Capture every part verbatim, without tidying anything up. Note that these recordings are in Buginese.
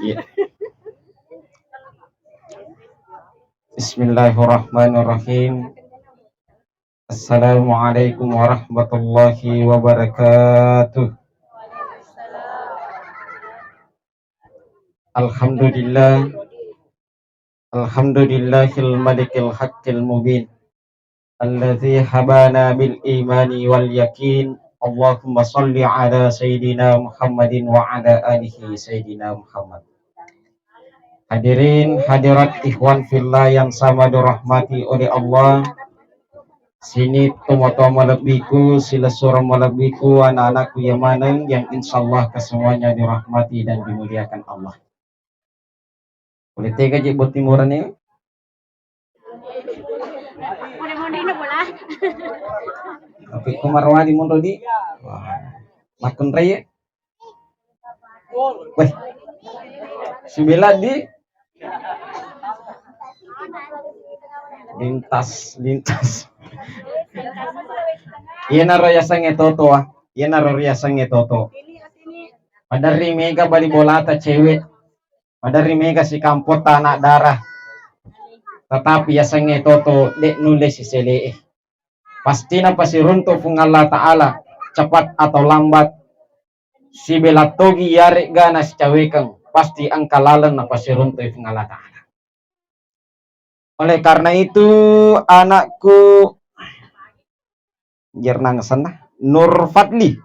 Iya. Bismillahirrahmanirrahim. Assalamualaikum warahmatullahi wabarakatuh. Alhamdulillah. Alhamdulillahil malikil haqqil mubin. Alladzi habana bil imani wal yakin. Allahumma salli ala sayyidina Muhammadin wa ala alihi sayyidina Muhammad. Hadirin hadirat ikhwan fillah yang sama dirahmati oleh Allah. Sini tomatoa malebbiku, silessureng malebbiku, anak-anakku yang maneng yang insyaallah kesemuanya dirahmati dan dimuliakan Allah. Pole tega je botting urane? Pole monri na bola. Tapi ko marwani monro di. Wah. Makkunrai ya? Weh. Sibela di lintas, lintas. Iyanaro yasengnge toto, ah. Iyanaro riyasengnge toto. Maderri mega bali bolata cewek. Maderri mega sikampotta anak darah. Tetapi yasengnge toto de' nulle sisele'e. Pasti napasiruntu Puang Allah Ta'ala, cepat atau lambat. Sibela togi yaregga nasicawekeng, pasti engka laleng napasiruntu Puang Allah Ta'ala. Oleh karena itu, anakku, jernang senna, Nur Fadli,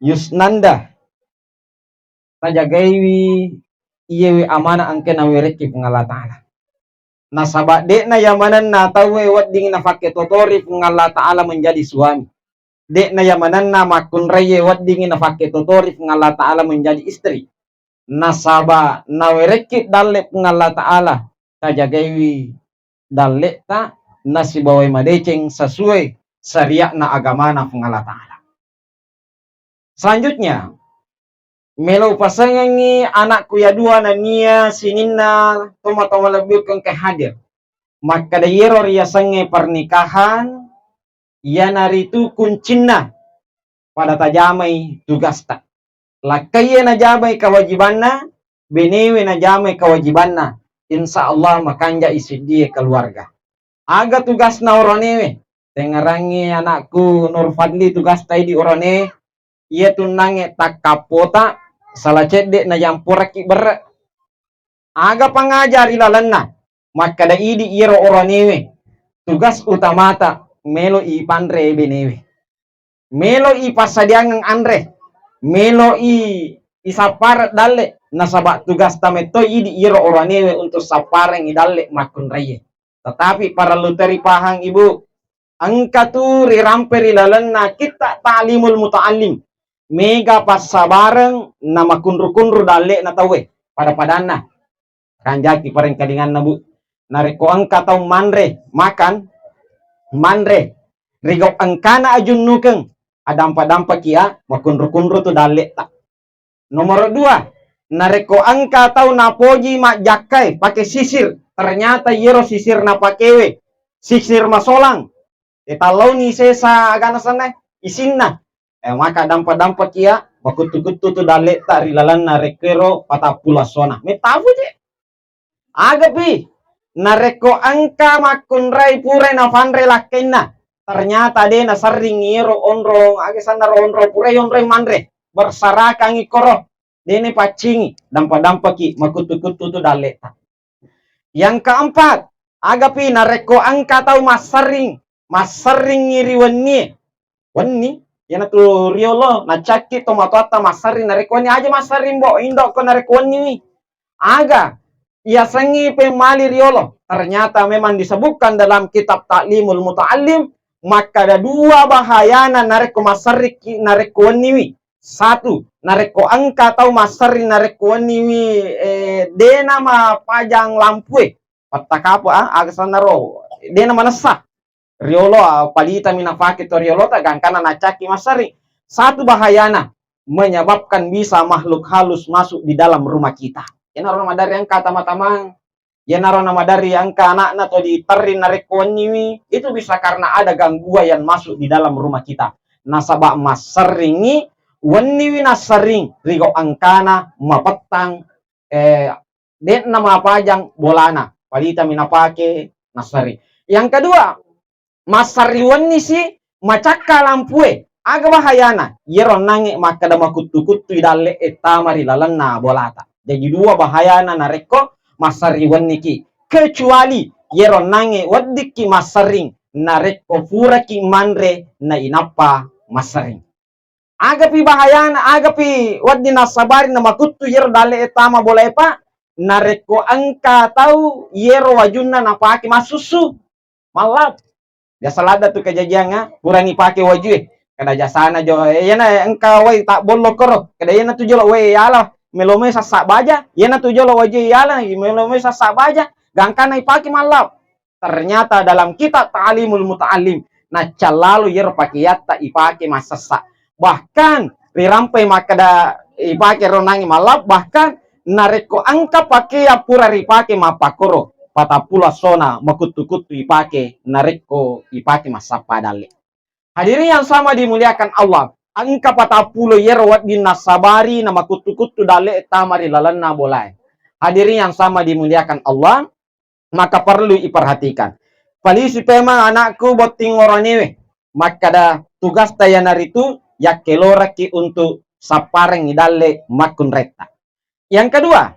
Yusnanda, tajagaiwi iyewe amanah engka nawerekki Puang Allah Ta'ala. Nasaba de'na yamanenna tauwe wedding nafakketotori Puang Allah Ta'ala menjadi suami. De'na yamanenna makkunraiye wedding nafakketotori Puang Allah Ta'ala menjadi istri. Nasaba nawerekki dalle Puang Allah Ta'ala, tajagaiwi dalle'ta nasibawai madeceng sesuai syariatna agamana Puang Allah Ta'ala. Selanjutnya, melo upasengengngi anakku ya dua nennia sininna tomatoa malebbi engka hadir. Makkeda iyero riasengnge pernikahan, iyanaritu kuncinna pada tajamai tugasta. Lakkaiye najamai kewajibanna, benewe najamai kewajibanna, insya Allah makanjai siddie keluarga. Aga tugasna oroanewe? Tengngerangngi anakku Nur Fadli, tugasta idi oroane, iya tunnangnge takkappota, sala cedde najampurakki berre. Aga pangaja ri lalenna? Makkeda idi iyaro oroanewe, tugas utamata melo ipanre benewe. Melo ipassadiangeng anre, melo i, isappareng dalle, nasaba tugasta metto idi iyaro oroanewe untuk sapparengngi dalle makkunraiye. Tetapi parellu to ripahang, Ibu, engka tu rirampe ri lalenna kitta Ta'limul Muta'allim. Mega passabareng na makunru-kunru dalle'na tauwe pada-padanna. Kanjaki parengkalinganna, Bu. Narekko engka tau manre, makan, manre, rigau engkana ajunnukeng, adampa-dampaki a, makunru-kunru tu dalle'ta. Nomor dua, narekko engka tau napoji majjakkai pake sisir, ternyata iyero sisir napakewe, sisir masolang, e, tallauni sesa agana senna isinna, e, maka dampa-dampaki a, makuttu-kuttu tu dalle'ta ri lalenna rekkero patappulo essona. Mettafu je. Agapi, narekko engka makkunrai purai nafanre lakkainna, ternyata de naserring iyero onrong, aga sennaro onrong purai onrong manre, berserakangi koro, de napaccingi, dampa-dampaki makuttu-kuttu tu dalle'ta. Yang keempat, agapi narekko engka tau masserring, masserringngi ri wennie, wenni, iyanatu riolo, nacakki tomatoatta masserring narekko wenni, aja masserring, Bo, indokko narekko wenniwi. Aga, iyasengngi pemmali riolo. Ternyata memang disebutkan dalam kitab Ta'limul Muta'allim, makkada dua bahayana narekko masserrikki, narekko wenniwi. Satu, narekko engka tau masserring narekko wenniwi, eh, dena mapajang lampue, pattakapu, ah, aga sennaro, dena manessa. Riolo, ah, palitami napake to riolota, gangkana nacakki masserring. Satu bahayana, menyebabkan bisa makhluk halus masuk di dalam rumah kita. Iyanaro maderri engka tama-tamang, iyanaro namaderri engka anakna to diterri narekko wenniwi, itu bisa karena ada gangguan yang masuk di dalam rumah kita. Nasaba masserringngi wenniwi nasserring ri gau engkana mapettang, eh, de'na mapajang bolana, palitami napake nasserring. Yang kedua, massarri wennisi macakka lampue. Aga bahayana? Iyaro onnangnge makkeda makuttu-kuttui dalle'e tama ri lalenna bolata. Jaji dua bahayana narekko massarri wenniki. Kecuali iyaro onnangnge weddikki masserring narekko puraki manre nainappa masserring. Agapi bahayana, agapi wedding nassabari namakuttu iyaro dalle'e tama bolae, Pak? Narekko engka tau iyaro wajunna napake massussu, mallap. Biasa ladda tu kajajiangnga, purani pake wajue. Kada jasana jo, eh, iyana engka wai tabbollo koro. Kada iyana tu jolo wai yala, melo mai sassa baja. Iyana tu jolo wajue yala, melo mai sassa baja. Gangkana ipake mallap. Ternyata dalam kitab Ta'limul Muta'allim, naccallalo iyaro pakeatta ipake massessa. Bahkan rirampai makkeda ipake ro nangi mallap, bahkan narekko engka pakeang pura ripake mappakkoro, patappulo essona makuttu-kuttu ipake narekko ipake massappa dalle. Hadirin yang sama dimuliakan Allah, engka patappulo iyaro wedding nassabari na makuttu-kuttu dalle tama ri lalenna bolae. Hadirin yang sama dimuliakan Allah, maka perlu iperhatikan. Palisi pemang anakku botting oroanewe, makkada tugasta iyanaritu yakkelorakki untuk sapparengngi dalle makkunretta. Yang kedua,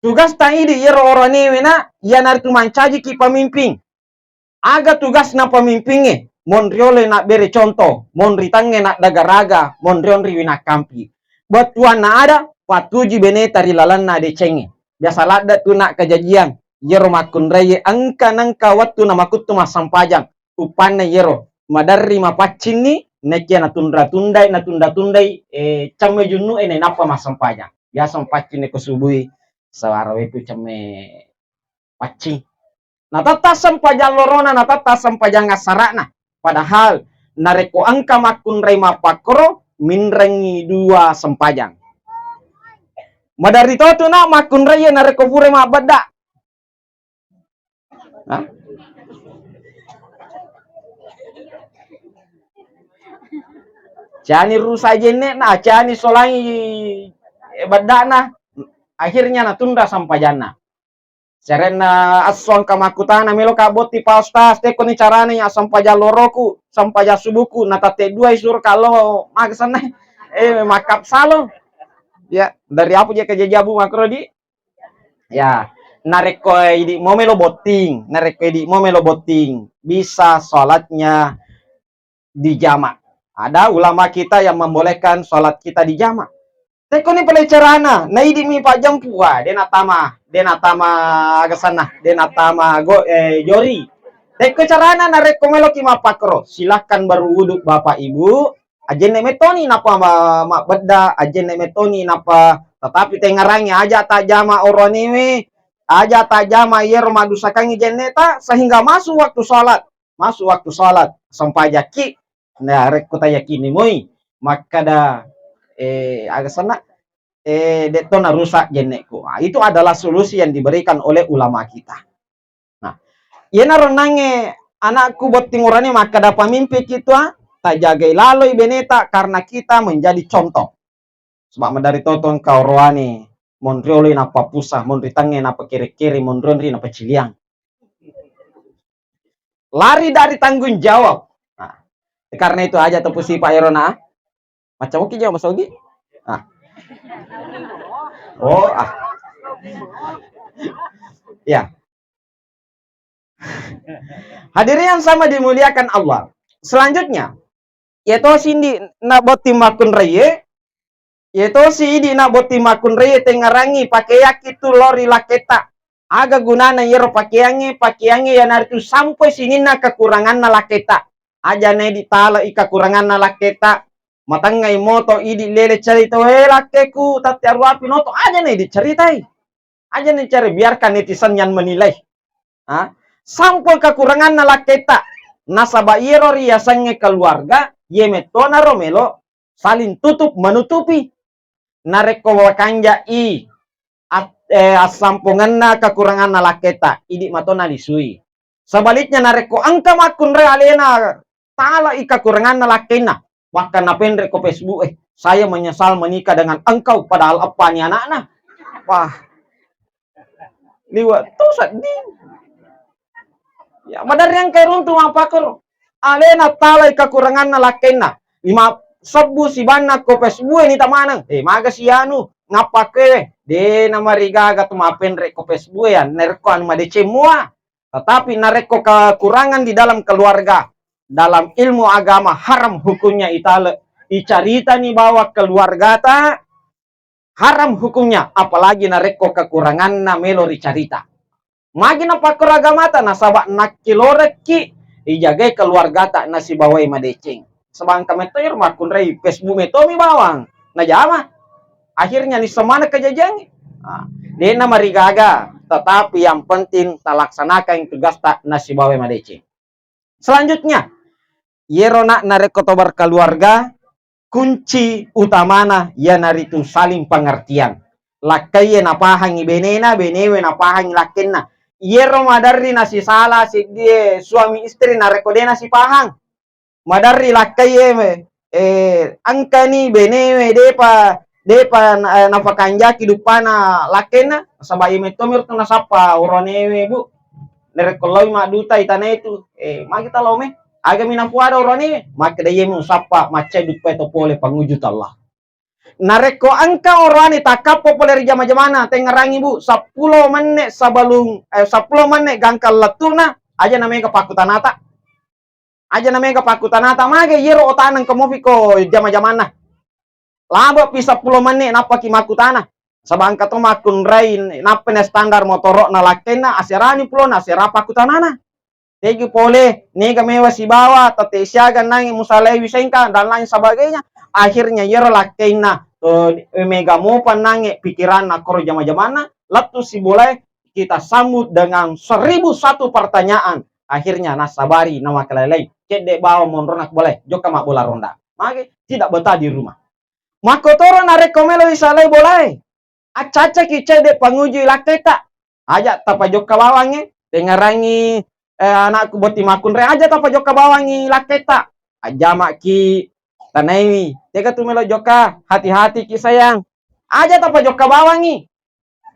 tugasta idi iyaro oroanewe na iyanaritu mancajiki pamimping. Aga tugasna pamimpingnge? Monrioloi nabbere contoh, monri tangnge naddagaraga, monrionriwi nakkampi. Bettuanna ada, patuji beneta ri lalenna decengnge. Biasa ladde tu nak kajajiang, iyaro makkunraie engka nengka wettu namakuttu massempajang. Uppanna iyaro maderri mapaccinni, nakia natunda-tundai, natunda-tundai, eh, cemme junnu e nainappa massempajang. Biasa mapaccinni ko subui, sawara wetu cemme paccing. Natatta sempajang lorona, natatta sempajang assara'na. Padahal narekko engka makkunrai mappakkoro, minrengngi dua sempajang. Maderri to tu nak makkunrai narekko pura mabbedda. Hah? Ciani rusa jenne'na, ciani solangi bedda'na, akhirnya natunda sempajanna. Serenna esso engka makkutana, "Meloka botting, Pak Ustaz, tekkoni carana ya sempajang loroku, sempajang subuhku, na tette dua isuro kallo maga senna." Eh, makkap salo. Ya, dari apa je kejadian Bu Makrodi? Ya, narekko idi mo melo botting, narekko idi mo melo botting, bisa sholatnya di jama. Ada ulama kita yang membolehkan sholat kita di jama. Tekkoni pale carana, naidi mi pajampu, wah, de natama, de natama aga senna, de natama go, eh, jori. Tekko carana narekko meloki mappakkoro, silahkan berwudu Bapak Ibu, ajenne metoni napa ma-, mabbedda, ajenne metoni napa, tetapi tengngarangi aja tajama oroanewe, aja tajama iyaro maddusakangngi jenneta sehingga masuk waktu sholat. Masuk waktu sholat, sempajakki, narekko tayakini moi makkada, eh, aga senna, eh, detto narusak jenne'ku. Ah, itu adalah solusi yang diberikan oleh ulama kita. Nah, iyanaro nangnge anakku botting oroane makkada pamimpikki tua, tajagai laloi beneta karena kita menjadi contoh. Sebab maderri to tu engka oroane, monrioloi nappa pusa, monri tangnge nappa kere-kere, monrionri nappa ciliang. Lari dari tanggung jawab. Nah, karena itu aja tepu sipa ero na. Macam oke jawab Mas Ogi. Ah. Oh, ah. Ya. Hadirin yang sama dimuliakan Allah. Selanjutnya, iyatosi idi na botting makkunraie, iyatosi idi na botting makkunraie tengngarangi pakeakki tu lao ri lakketta. Aga gunana iyaro pakeangnge? Pakeangnge iyanaritu sampoi sininna kekuranganna lakketta. Aja na idi tala i kekuranganna lakketta, matengngai moto idi lele cerita, "Eh, lakkeku, tette aruapi noto." Aja na idi ceritai. Aja ni cari, biarkan netizen yang menilai. Ha? Sampoi kekuranganna lakketta. Nasaba iyaro riasengnge keluarga, iye mettonaro melo saling tutup menutupi. Narekko wakanjai at-, eh, assampongenna kekuranganna lakketta, idi matona lisui. Sebaliknya, narekko engka makkunrai alena tala i kekuranganna lakkenna, bahkan napenre ko Facebook e, "Saya menyesal menikah dengan engkau," padahal eppa ni anakna. Wah. Liwe' to sedding. Ya, maderri engka runtu mappakkoro. Alena talai kekuranganna lakkainna. Lima sebbu sibanna ko Facebook e ni tamaneng. Eh, maga si anu, ngappa kewe. De' namarigaga tu mapenre' ko Facebook e ya, narekko anu madeceng mua. Tetapi narekko kekurangan di dalam keluarga, dalam ilmu agama haram hukumnya itale, icaritani bawa keluargata, haram hukumnya, apalagi narekko kekuranganna melo ricarita. Magi napakkoro agamata, nasaba nakkilorekki ijagai keluargata nasibawai madeceng. Sebangka metto iro makkunrai Facebook metto mi bawang najama. Akhirnya nisseng maneng kejadian. Ah, de'na marigaga, tetapi yang penting talaksanakan tugasta nasibawai madeceng. Selanjutnya, iyero na-, narekko to berkeluarga, kunci utamana iyanaritu saling pengertian. Lakkaiye napahangi benena, benewe napahangi lakkenna. Iyero maderri nasisala seddie suami istri narekko de' nasipahang. Maderri lakkaiye, eh, engkani benewe de'pa, de'pa na-, nafakanjaki duppana lakkenna, nasaba iye metto mi ritu nasappa oroanewe, Bu. Narekko laowi madduta itana itu, eh, magi talao me? Agami napuada oroanewe? Makkeda iye musappa maccai duppae to pole panguju to Allah. Narekko engka oroane takkappo pole ri jama-jamana, tengngerangi, Bu, seppulo menne sebelum, eh, seppulo menne gangka lettu'na, aja namega pakkutanata. Aja namega pakkutanata, mage iyero otana engka mopi ko jama-jamanna. Labe'pi seppulo menne nappaki makkutana. Saba engka to makkunrai nappa na standar motoro'na lakkenna, aserani pulona, asera pakkutanana. Tegi pole, nega mewa sibawa, tette siaga nangi musalai wisengka, dan lain sebagainya. Akhirnya iyero lakkenna, eh, mega mopa nange pikiranna koro jama-jamanna, lettu sibolae, kita sambut dengan seribu satu pertanyaan. Akhirnya nasabari, namakkalai-lai. Cedde bawa monrona bolae, jokka mabbola ronda. Mage, tidak betah di rumah. Makkotoro narekko melo isalai bolae. Acca-accaki cedde panguju lakketa. Aja tapajokka bawangnge, tengngerangi, eh, anakku botting makkunrai, aja tapajokka bawangngi lakketa. Ajjamaki, tanaiwi, tega tu melo jokka, hati-hatiki sayang. Aja tapajokka bawangngi.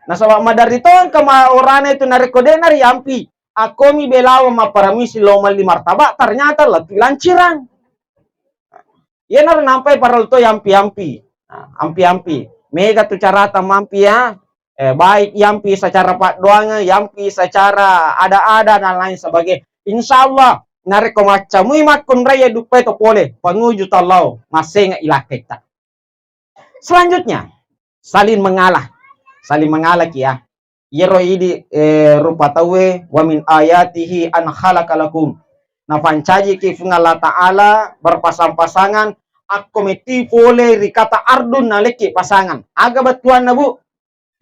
Nasaba maderri to engka ma-, orane tu narekko de' nariampi, akkomi belawa mapparamisi lao melli martabak, ternyata lettu lancirang. Iyanaro nampai parellu to yampi-yampi. Nah, ampi-ampi. Mega tu carata mampi ya. Eh, baik yampi secara paddoangeng, yampi secara ada-ada dan lain sebagainya. Insya Allah, narekko maccamui makkunrai duppai to pole, panguju to lao, massenga ilakketta. Selanjutnya, saling mengalah. Saling mengalah ki ya. Iyaro idi, eh, rupa tauwe, "Wa min ayatihi an khalaqa lakum." Napancajiki Puang Allah Ta'ala berpasang-pasangan, akko metti pole ri kata ardun nalekki pasangan. Aga bettuanna, Bu?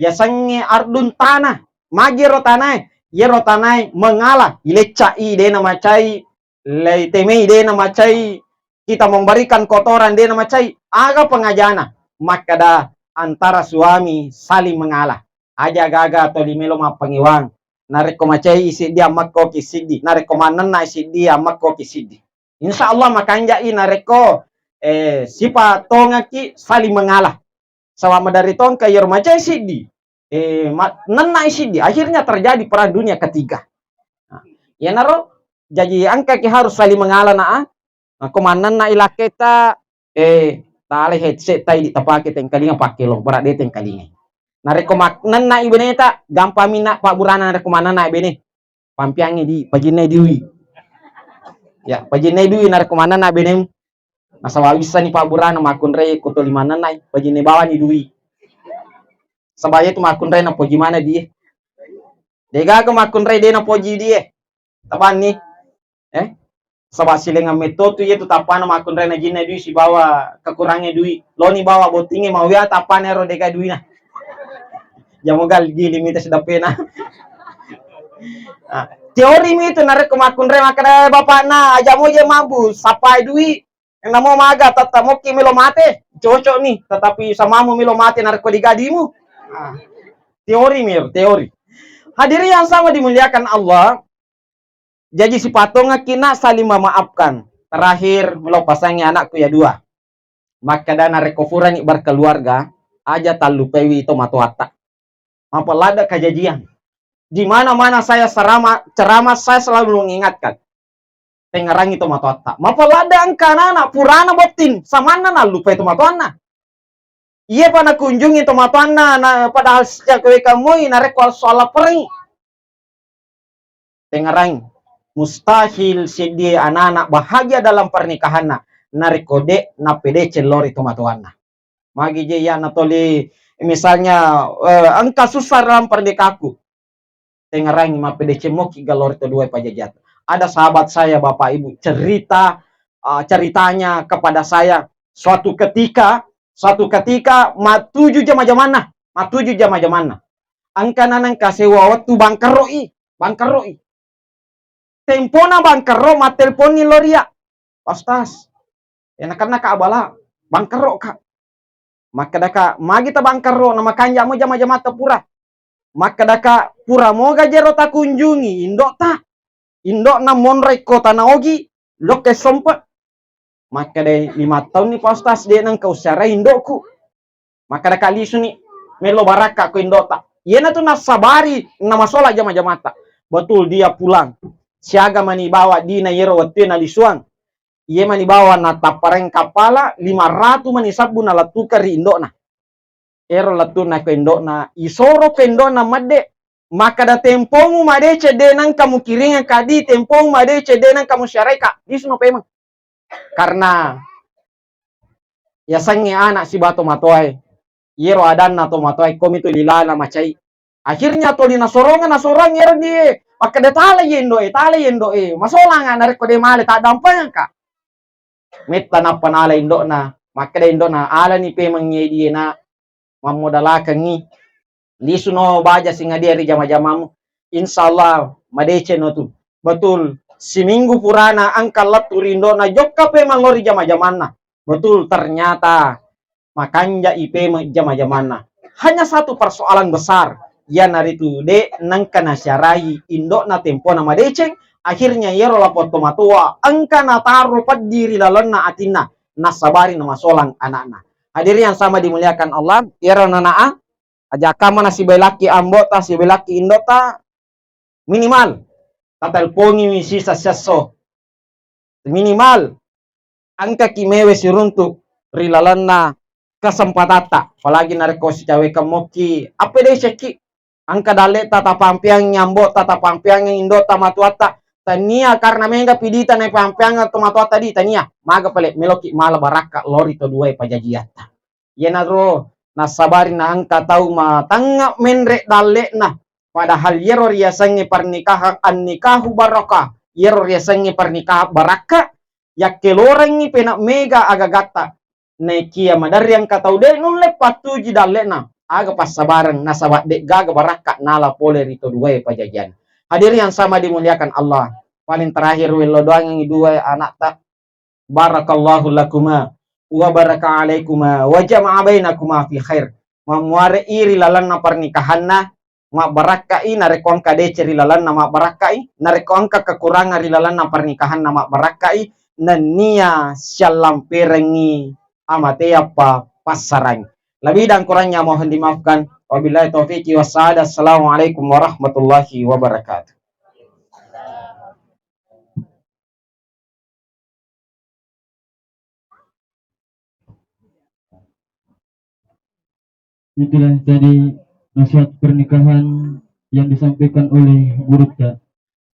Yasengnge ardun tanah. Magi ro tanae? Iyaro tanae mengalah, ilecca'i, de' namacai, leitemei, de' namacai, kita memberikan kotoran, de' namacai. Aga pengajana? Makkeda antara suami saling mengalah. Aja gaga toli melo mappangewang. Narekko macai siddi, ammekkoki siddi. Narekko mannennai siddi, ammekkoki siddi. Insya Allah makanjai narekko, eh, sipa tongekki saling mengalah. Saba maderri to engka iyaro macai siddi, eh, ma-, nennai siddi, akhirnya terjadi perang dunia ketiga. Nah, iyanaro, jaji engkaki harus saling mengalah na, ah. Nakko mannennai lakketta, eh, talai headset tai di tapake tengkalinga pakke lo, bara de tengkalinga. Narekko mak-, nennai beneta, gampang minna pabburana narekko mannennai bene. Pampiangngi di, pajinnai dui. Ya, pajinnai dui narekko mannennai benemu. Nasaba wissani pabburana makkunrai ko toli mannennai, pajinnai bawani dui. Saba iyetu makkunrai napoji maneng die. Degaga makkunrai de napoji die. Tabanni. Eh? Saba silengang metto tu iyetu tappana makkunrai najinnai dui sibawa kekurangnge dui. Loni bawa bottingnge mawia tappana ero dega duina. Jamogal gili mita sidappena. Ah, teori mi itu narekko makkunrai makkeda bapakna, "Aja mo je mabbu, sappai dui." Namo maga, tetta mokki melo mate, cocok ni, tetapi samamu melo mate narekko digadimu. Ah, teori mi, teori. Hadirin yang sama dimuliakan Allah, jaji sipatongekki nak saling memaafkan. Terakhir, melo pasangi anakku ya dua. Makkeda narekko furani berkeluarga, aja tallupaiwi to matoatta. Mapalada kajajian. Di mana-mana saya serama-, ceramah, saya selalu mengingatkan. Tengngerangi to matoatta. Mapalada engka anana, purana botting, samanna nallupai to matoanna. Iya pa nakunjungi to matoanna, na, padahal sejak weka moi, narekko soal laperengi. Tengngerangi, mustahil seddie anana bahagia dalam pernikahanna narekko de nappedeceng lori tomatoanna. Magi je iya natoli, misalnya, eh, engka susah dalam pernikahanku. Tengngerangi, mappedeceng moki ga lori to dua pajajiatta. Ada sahabat saya, Bapak Ibu, cerita, eh, ceritanya kepada saya, suatu ketika, suatu ketika matuju jama-jamanna, matuju jama-jamanna. Engka naneng kasewa wettu bangkerro'i, bangkerro'i. Tempona bangkerro, mattelponni loria, "Pak Ustaz, e, nakenna ka abala, bangkerro ka." Makkeda ka, "Magi ta bangkerro, na makanja mo jama-jamata pura?" Makkeda ka, "Pura moga jero takunjungi indo'ta. Indo'na monro e kota na ogi, lokka sompe." Makkeda, "Lima taunni Pak Ustaz de nengka usiarai indo'ku." Makkeda ka, "Lisuni, melo barakka ko indo'ta." Iyanatu nassabari namasola jama-jamata. Betul dia pulang. Siaga mani bawa dina yero wettue nalisuang. Iye mani bawa natappareng kappala, lima ratu mani sabbu nalettuka ri indo'na. Ero lettu'na ko indo'na, isoro ko indo'na medde. Makkeda, "Tempomu madeceng de nengka mukiringeng kadi, tempomu madeceng de nengka musiarai ka." Lisuno pemeng. Karena yasengnge anak siba tomatoae, iyero adanna tomatoae, komi tu lilana macai. Akhirnya toli nasorongeng, nasorongeng ero die, makkeda, "Tala ye indo'e, tala ye indo'e, masolanga narekko de male taddampengengka." Metta nappa nala indo'na, makkeda indo'na, "Alani pemeng ye die na, mammodalakengngi. Lisuno baja singadia ri jama-jamamu. Insya Allah madeceng no tu." Betul, siminggu purana engka lettu ri indo'na, jokka pemeng lao ri jama-jamanna. Betul, ternyata makanja i pemeng jama-jamanna. Hanya satu persoalan besar, iyanaritu de nengka nasiarai indo'na tempona madeceng. Akhirnya iyero lapong tomatoa engka nataro peddi ri lalenna atinna, nassabari namasolang anakna. Hadirin yang sama dimuliakan Allah, iyero nana'a, aja kamma nasibailakki ambo'ta, sibailakki indo'ta, minimal tatelpongiwi sisa siesso. Minimal engkaki mewe siruntu ri lalenna kesempatatta. Apalagi narekko sicawekeng mokki, appedesekki. Engka dalle'ta tapampeangngi, ambo'ta tapampeangngi, indo'ta, matuatta. Tania karena mega pidita naipampeangeng tomatoatta di, tania. Maga pale meloki mala barakka lao ri to duae pajajiatta. Iyanaro nassabari na engka tau matangnga menre dalle'na. Padahal iyero riasengnge pernikahan, annikahu barakah. Iyero riasengnge pernikahan barakka, yakkelorengngi pena mega agagatta. Naikia maderri engka tau de nulle pattuji dalle'na, aga passabareng nasaba de gaga barakka nala pole ri to duae pajajian. Hadirin yang sama dimuliakan Allah, paling terakhir wello doangengngi dua anakta. Barakallahu lakuma wa baraka alaikuma wa jama'a bainakuma fi khair. Mammuare i ri lalenna pernikahanna mabbarakkai, narekko engka deceng ri lalenna mabbarakkai, narekko engka kekurangan ri lalenna pernikahanna mabbarakkai, nennia siallamperengngi amateappa passarangi. Lebih dan kurangnya mohon dimaafkan. Wabillahi taufiqi wassaada. Assalamualaikum warahmatullahi wabarakatuh. Itulah tadi nasihat pernikahan yang disampaikan oleh gurutta.